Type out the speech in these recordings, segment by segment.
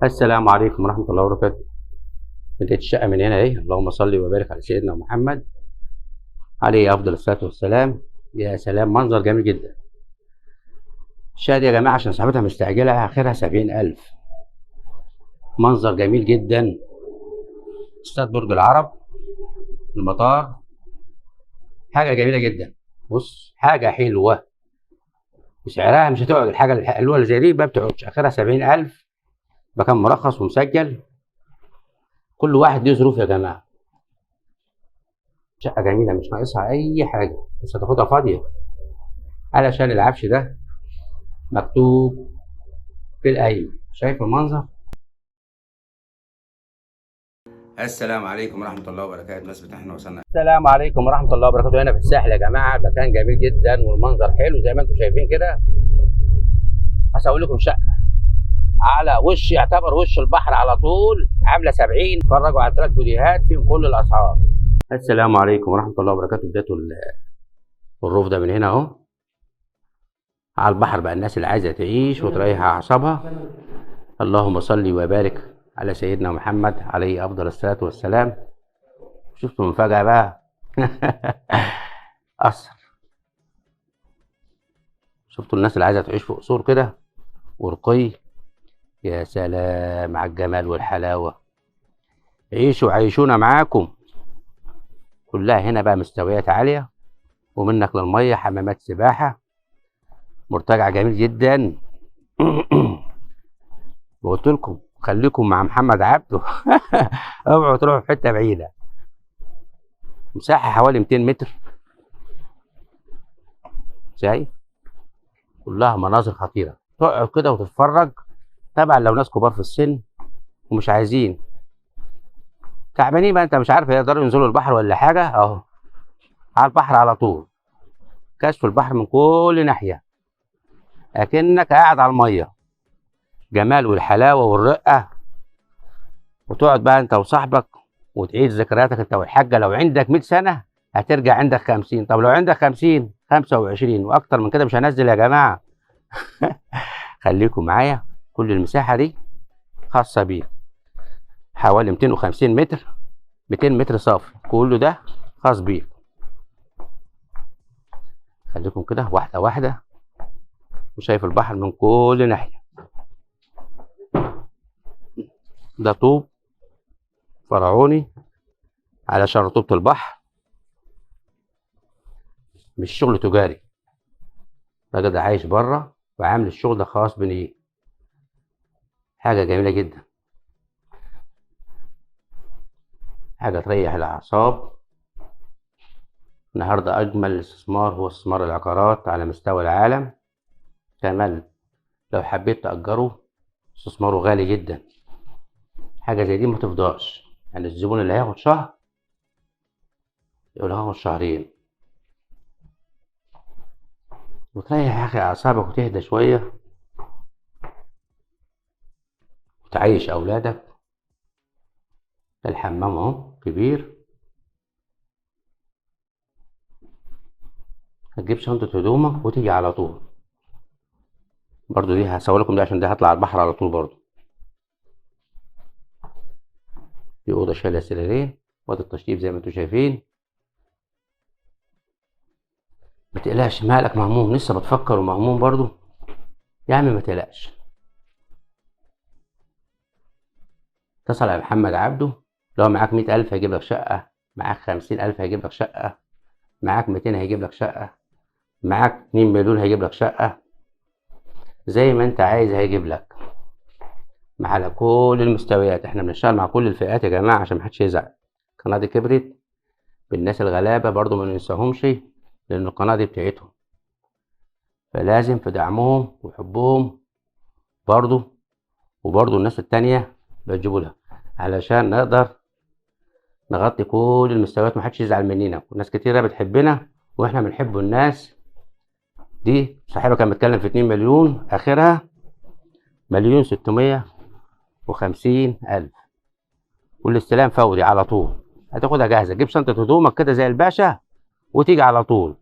السلام عليكم ورحمة الله وبركاته. بداية الشقة من هنا اهي. اللهم صل وبارك على سيدنا محمد عليه أفضل الصلاة والسلام. يا سلام، منظر جميل جدا. الشقة دي يا جماعة عشان صاحبتها مستعجلة آخرها 70,000. منظر جميل جدا. استاد برج العرب، المطار، حاجة جميلة جدا. بص، حاجة حلوة وسعرها مش هتقعد. الحاجة الحلوة اللي زي دي ما بتقعدش. آخرها 70,000. مكان مرخص ومسجل. كل واحد ليه ظروف يا جماعة. شقة جميلة مش ناقصها أي حاجة، بس هتاخدها فاضية علشان العفش ده مكتوب في القايمة. شايف المنظر؟ السلام عليكم ورحمة الله وبركاته. بمناسبة احنا وصلنا السلام عليكم ورحمة الله وبركاته. هنا في الساحل يا جماعة، مكان جميل جدا والمنظر حلو زي ما انتم شايفين كده. هسوي لكم شقة على وش، يعتبر وش البحر على طول، عاملة 70. اتفرجوا على 3 فيديوهات فيهم كل الأسعار. السلام عليكم ورحمة الله وبركاته. بداية الروف ده من هنا اهو على البحر بقى. الناس اللي عايزة تعيش وتريح أعصابها. اللهم صل وبارك على سيدنا محمد عليه أفضل الصلاة والسلام. شفتوا المفاجأة بقى؟ قصر. شفتوا الناس اللي عايزة تعيش في قصور كده ورقي؟ يا سلام على الجمال والحلاوة. عيشوا عيشونا معاكم. كلها هنا بقى مستويات عالية، ومنك للمية، حمامات سباحة، مرتجع جميل جدا. وقلت لكم خليكم مع محمد عبده. اوعوا تروحوا في حتة بعيدة. مساحة حوالي 200 متر، شايف؟ كلها مناظر خطيرة. تقعد كده وتتفرج. طبعا لو ناس كبار في السن ومش عايزين، تعبانين بقى، انت مش عارف يقدروا ينزلوا البحر ولا حاجة، اهو على البحر على طول. كشف البحر من كل ناحية، اكنك قاعد على المية. جمال والحلاوة والرقة. وتقعد بقى انت وصاحبك وتعيد ذكرياتك انت والحاجة. لو عندك 100 سنة هترجع عندك 50. طب لو عندك 50، 25 واكتر من كده مش هنزل يا جماعة. خليكم معايا. كل المساحة دي خاصة بيه، حوالي 250 متر، 200 متر صافي، كله ده خاص بيه. خليكم كده واحدة واحدة. وشايف البحر من كل ناحية. ده طوب فرعوني علشان رطوبة البحر، مش شغل تجاري. الراجل ده عايش بره وعامل الشغل ده خاص بيه. حاجة جميلة جدا، حاجة تريح الأعصاب. النهاردة أجمل استثمار هو استثمار العقارات على مستوى العالم. كمان لو حبيت تأجره استثماره غالي جدا. حاجة زي دي ما تفضاش، يعني الزبون اللي هياخد شهر يقول هاخد شهرين. وتريح يا أخي أعصابك وتهدى شوية وتعيش أولادك. الحمام أهو كبير. هتجيب شنطة هدومك وتيجي على طول. برضو دي هسوي لكم دي عشان دي هطلع على البحر على طول. برضو دي أوضة شايلة سريرين، وادي التشطيب زي ما انتم شايفين. ما تقلقش، مالك مهموم؟ لسه بتفكر ومهموم برضو؟ يا عم ما تقلقش. اتصل على محمد عبده. لو معاك 100,000 هيجيب لك شقة، معاك 50,000 هيجيب لك شقة، معاك 200 هيجيب لك شقة، معاك 2 مليون هيجيب لك شقة. زي ما انت عايز هيجيب لك، على كل المستويات. احنا بنشتغل مع كل الفئات يا جماعة عشان محدش يزعل. القناة دي كبرت بالناس الغلابة برضو، ما ننساهمش، لأن القناة دي بتاعتهم، فلازم في دعمهم وحبهم برضو. وبرضو الناس التانية بتجيبوا لها علشان نقدر نغطي كل المستويات، محدش يزعل مننا. وناس كتيرة بتحبنا واحنا بنحب الناس دي. صاحبها كان بيتكلم في 2 مليون، اخرها 1,650,000، والاستلام فوري على طول. هتاخدها جاهزة، تجيب شنطة هدومك كده زي الباشا وتيجي على طول.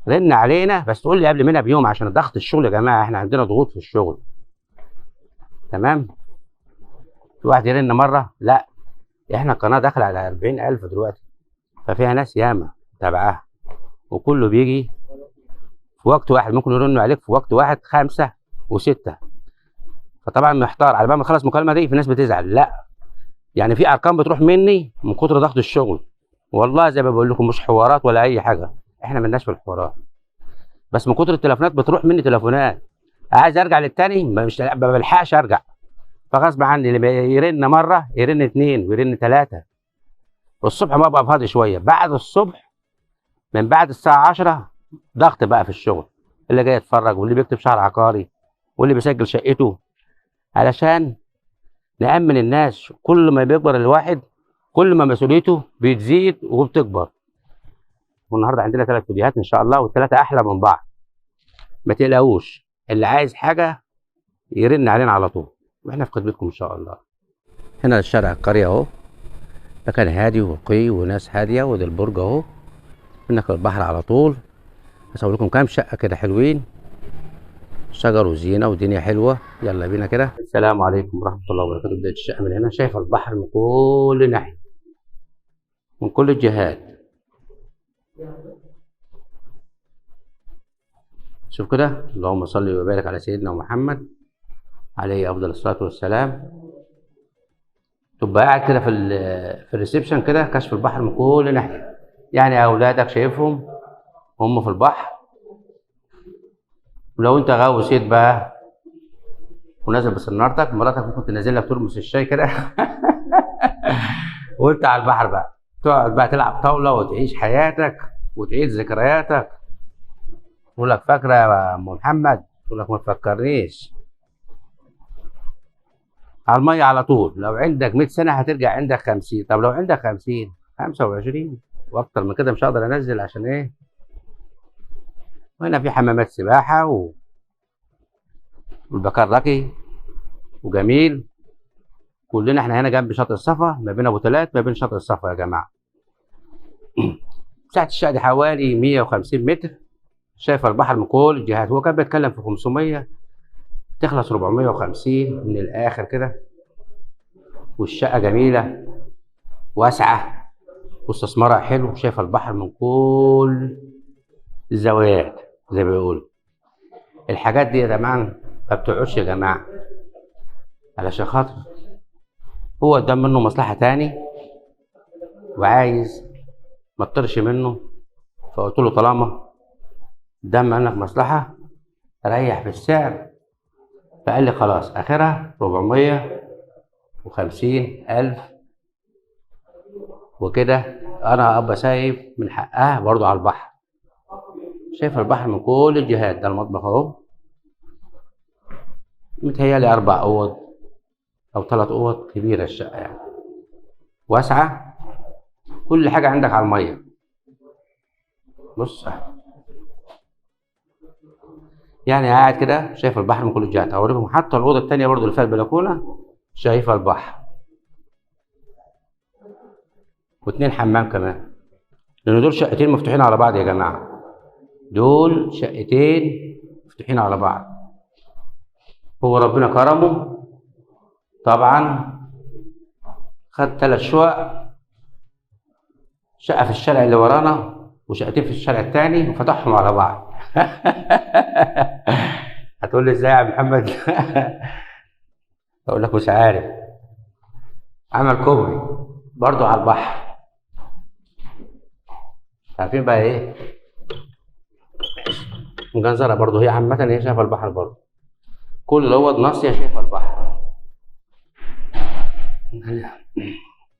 رن علينا بس تقول لي قبل منها بيوم عشان ضغط الشغل يا جماعة، احنا عندنا ضغوط في الشغل. تمام؟ في واحد يرن مرة، لا احنا القناة داخله على 40,000 دلوقتي، ففيها ناس ياما تابعاها، وكله بيجي في وقت واحد، ممكن يرنوا عليك في وقت واحد 5 و6، فطبعا محتار على بال ما تخلص المكالمة دي. في ناس بتزعل، لا يعني في ارقام بتروح مني من كتر ضغط الشغل، والله زي ما بقول لكم مش حوارات ولا اي حاجة، احنا مالناش في الحوارات، بس من كتر التليفونات بتروح مني تليفونات، عايز ارجع للتاني مش ما بلحقش ارجع، فغصب عني اللي يرن مرة يرن 2 ويرن 3. والصبح ما ببقى فاضي شوية، بعد الصبح من بعد الساعة 10 ضغط بقى في الشغل، اللي جاي يتفرج واللي بيكتب شهر عقاري واللي بيسجل شقته، علشان نأمن الناس. كل ما بيكبر الواحد كل ما مسؤوليته بتزيد وبتكبر. والنهارده عندنا 3 فيديوهات ان شاء الله، والثلاثة احلى من بعض، ما تقلقوش، اللي عايز حاجة يرن علينا على طول واحنا في خدمتكم ان شاء الله. هنا الشارع القرية اهو، مكان هادي ورقي وناس هادية، وده البرج اهو، منك البحر على طول. هصور لكم كام شقه كده حلوين، شجر وزينه ودنيا حلوة. يلا بينا كده. السلام عليكم ورحمة الله وبركاته. بداية الشقة من هنا، شايف البحر من كل ناحية، من كل الجهات. شوف كده، اللهم صل وبارك على سيدنا محمد عليه افضل الصلاة والسلام. تبقى قاعد كده في الريسبشن كده، كشف البحر من كل ناحية، يعني اولادك شايفهم هم في البحر. ولو انت غاوي صيد بقى ونازل بسنارتك، مراتك ممكن تنزل لك ترمس الشاي كده وانت على البحر بقى، تقعد بقى تلعب طاولة وتعيش حياتك وتعيد ذكرياتك. تقول لك فاكره يا ام محمد؟ تقول لك ما تفكرنيش. على المية على طول. لو عندك 100 سنة هترجع عندك 50، طب لو عندك 50 25 واكتر من كده مش هقدر انزل، عشان ايه؟ وهنا في حمامات سباحة والبكار راقي وجميل. كلنا احنا هنا جنب شاطئ الصفا، ما بين ابو تلات ما بين شاطئ الصفا يا جماعة. مساحة الشقة دي حوالي 150 متر، شايف البحر من كل الجهات. هو كان بيتكلم في 500، تخلص 450 من الاخر كده. والشقه جميلة واسعة واستثمارها حلو، شايف البحر من كل الزوايا زي ما بيقولوا. الحاجات دي يا جماعة ما بتقعدش يا جماعة، علشان خاطر هو قدام منه مصلحة تاني وعايز ما تطرش منه، فقلت له طالما قدام منك مصلحة ريح في السعر، فقال لي خلاص اخرها 450,000 وكده. انا ابقى سايب من حقها برضو على البحر، شايف البحر من كل الجهات. ده المطبخ اهو، متهيألي 4 اوض او 3 اوض، كبيرة الشقة يعني، واسعة، كل حاجة عندك على المية. بص يعني قاعد كده شايف البحر من كل الجهات. هوريكم حتى الاوضة الثانية برضو اللي فيها البلكونه شايفه البحر، و2 حمام كمان، لان دول شقتين مفتوحين على بعض يا جماعة، دول شقتين مفتوحين على بعض. هو ربنا كرمه طبعا، خد 3 شقق، شقه في الشارع اللي ورانا وشقتين في الشارع الثاني، وفتحهم على بعض. هتقول لي ازاي يا محمد؟ اقول لك مش عارف. عمل كوبري برضو على البحر. عارفين بقى ايه؟ مجنزرة برضو، هي عامة هي شايفة البحر برضو، كل الاوض ناصية شايفة البحر.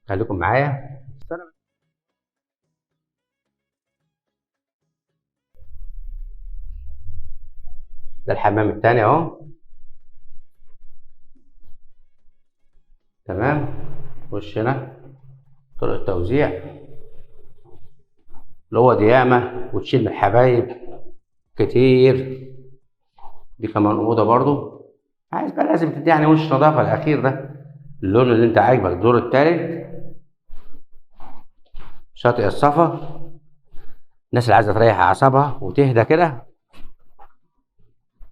خليكم معايا. ده الحمام التاني اهو، تمام. خش هنا طرق التوزيع اللي هو ديامة وتشيل من الحبايب كتير. دي كمان اوضة برضو، عايز بقى لازم تدي يعني وش نظافة الاخير ده، اللون اللي انت عاجبك. الدور التالت شاطئ الصفا، الناس اللي عايزه تريح اعصابها وتهدى كده.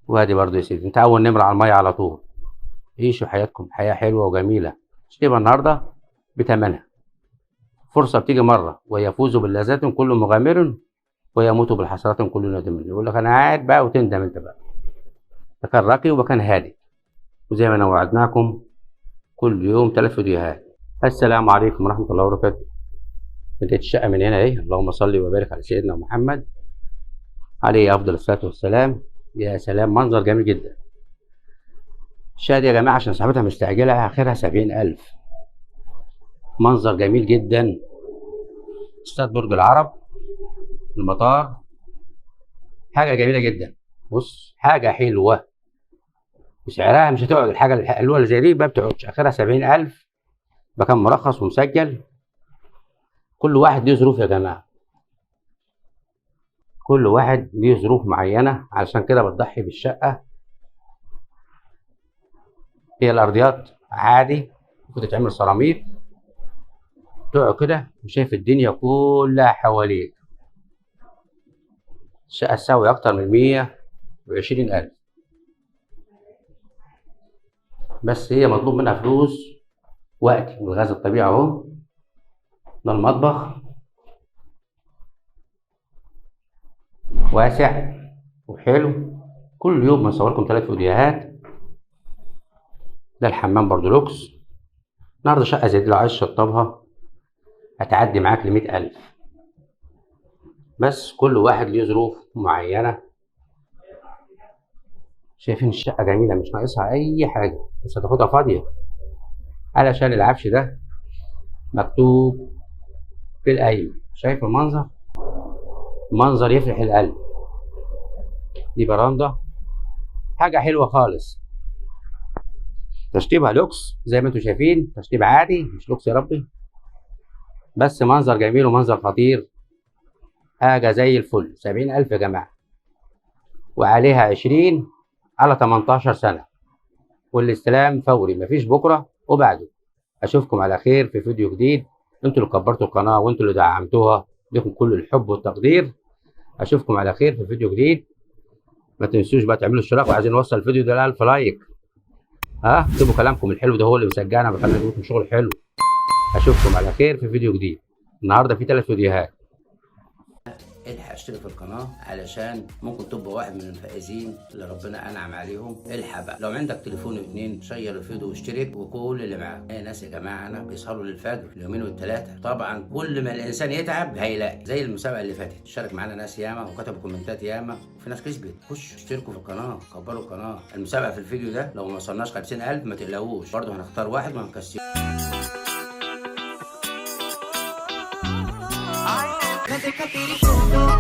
وادي برضو يا سيدي انت اول نمره على المية على طول. عيشوا حياتكم حياة حلوة وجميلة. تبقى النهارده بتمنها. فرصة بتيجي مرة، ويفوز باللذات كل مغامر ويموت بالحسرات كل ندم. يقول لك انا قاعد بقى وتندم انت بقى. ده كان راقي ومكان هادي، وزي ما انا وعدناكم كل يوم 3 فيديوهات. السلام عليكم ورحمة الله وبركاته. بداية الشقة من هنا اهي. اللهم صل وبارك على سيدنا محمد عليه افضل الصلاة والسلام. يا سلام، منظر جميل جدا. الشقة دي يا جماعة عشان صاحبتها مستعجلة اخرها 70,000. منظر جميل جدا. استاد برج العرب، المطار، حاجة جميلة جدا. بص حاجة حلوة وسعرها مش هتقعد. الحاجة الحلوة اللي زي دي ما بتقعدش. اخرها 70,000. مكان مرخص ومسجل. كل واحد ليه ظروف يا جماعة، كل واحد ليه ظروف معينة، علشان كده بتضحي بالشقه. هي الارضيات عادي ممكن تتعمل سيراميك، تقعد كده وشايف الدنيا كلها حواليك. الشقة تساوي اكتر من 120,000، بس هي مطلوب منها فلوس وقت. والغاز الطبيعي اهو. ده المطبخ واسع وحلو. كل يوم بنصور لكم 3 فيديوهات. ده الحمام برضو لوكس. النهارده شقه زي دي لو عايز تشطبها هتعدي معاك ل100,000، بس كل واحد ليه ظروف معينة. شايفين الشقة جميلة مش ناقصها اي حاجة، بس هتاخدها فاضية علشان العفش ده مكتوب في القايمة. شايف المنظر؟ منظر يفرح القلب. دي برندة، حاجة حلوة خالص. تشطيبها لوكس زي ما انتم شايفين، تشطيب عادي مش لوكس يا ربي، بس منظر جميل ومنظر خطير. حاجة زي الفل. 70,000 يا جماعة، وعليها 20 على 18 سنة، والاستلام فوري مفيش بكرة وبعده. اشوفكم على خير في فيديو جديد. انتوا اللي كبرتوا القناة وانتوا اللي دعمتوها، لكم كل الحب والتقدير. اشوفكم على خير في فيديو جديد. ما تنسوش بقى تعملوا اشتراك، وعايزين نوصل الفيديو ده ل1000 لايك. ها اكتبوا كلامكم الحلو ده، هو اللي بيشجعنا وبيخلينا لكم شغل حلو. اشوفكم على خير في فيديو جديد. النهارده في 3 فيديوهات. الحق اشترك في القناة علشان ممكن تبقى واحد من الفائزين اللي ربنا انعم عليهم. الحق بقى لو عندك تليفون و2 share الفيديو واشترك، وكل اللي معاك. ايه ناس يا جماعة انا بيسهروا للفجر اليومين والثلاثة. طبعا كل ما الانسان يتعب هيلاقي، زي المسابقة اللي فاتت شارك معانا ناس ياما وكتبوا كومنتات ياما، وفي ناس كسبت. خشوا اشتركوا في القناة، كبروا القناة. المسابقة في الفيديو ده لو ما وصلناش 50,000 ما تقلقوش، برضه هنختار واحد وهنكسبه. मैं देखा तेरी फोटो